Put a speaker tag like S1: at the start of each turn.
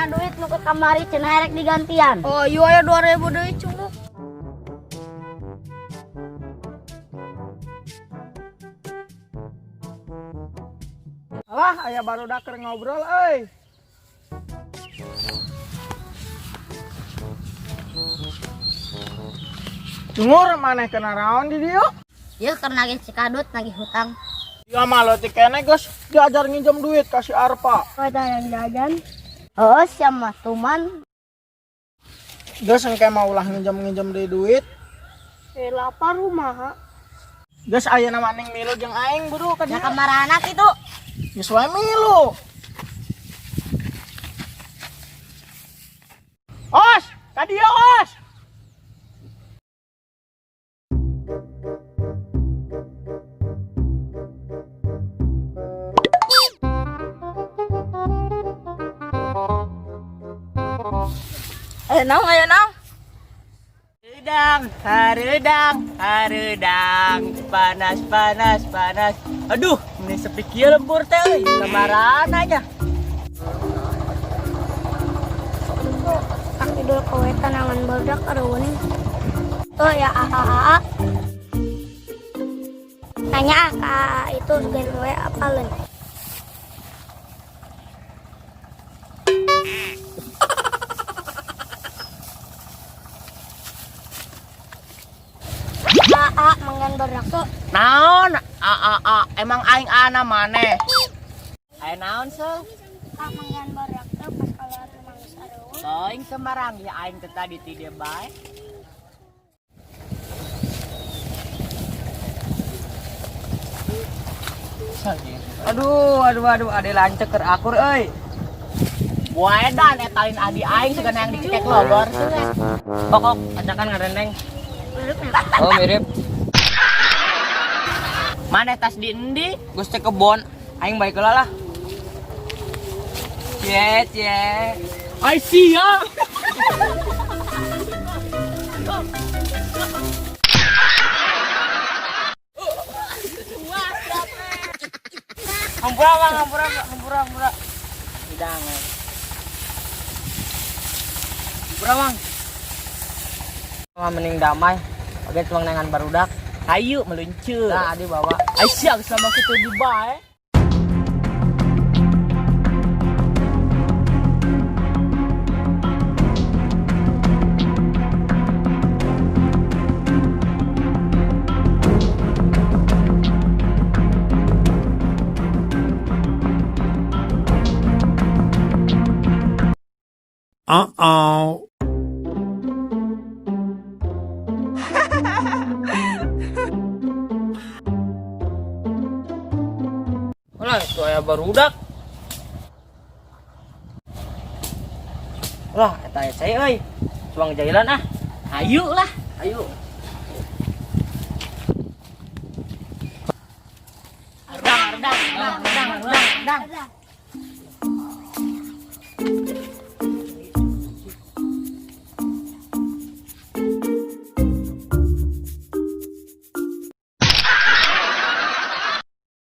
S1: Mana duit nu ke kamari cenah erek digantian?
S2: Oh, iya aya 2000 deui cunguk.
S3: Alah, aya barudak keur ngobrol euy. Cungur maneh kena raon di dieu?
S1: Ieu keur nagih cikadut nagih hutang.
S3: Ya mah leutik keneh geus diajar nginjem duit ka si Arpa.
S1: Kau yang jajan? Oh, siapa tuman?
S3: Geus engke mah ulah nginjem-nginjem deui duit.
S2: Eh, lapar kumaha?
S3: Geus ayeuna mah ning milu jeung aing buru ka
S1: Ya
S3: dieu.
S1: kamarana kitu.
S3: Geus wae milu. Os, ka dieu os.
S2: Ayo naon, ayo naon.
S4: Hareudang, hareudang, hareudang, panas, panas, panas. Aduh, ini sepi kieu lembur teh euy. Kamarana nya?
S1: Kaki dul kowe tanangan barudak areuning. Oh ya a a a. A. Nanya ah ka A, itu sugan we apaleun. A a manggan barudak tuh.
S4: Naon? A a a, emang aing ana maneh? Aya naon seuh?
S1: A manggan barudak tuh pas kalau rumah geus areuwung.
S4: Aing semarang ya aing teh tadi ti dieu bae.
S5: Aduh, aduh, aduh, ade lancek keur akur euy.
S4: Buedan eta lain adi aing sigana yang dicekek logor sih.
S5: Pokok acakan ngarendeng. Oh, mirip.
S4: Maneh tas di endi?
S5: Geus teh kebon, aing baik heula lah. Cie, cie.
S4: Ai sia.
S5: Hampura, Bang, hampura, hampura, hampura.
S4: Hidang.
S5: Hampura, Bang. Mah mending damai. Oke, tuang nengan barudak.
S4: Hayu meluncur.
S5: Nah, adi bawa.
S4: Ai sia geus lama kitu di bae.
S6: Uh-oh.
S5: Lah, itu aya barudak. Lah, eta aya saya euy. Cuang jailan ah.
S4: Hayu lah.
S5: Ayo.
S4: Dang, dang, dang, dang, dang, dang.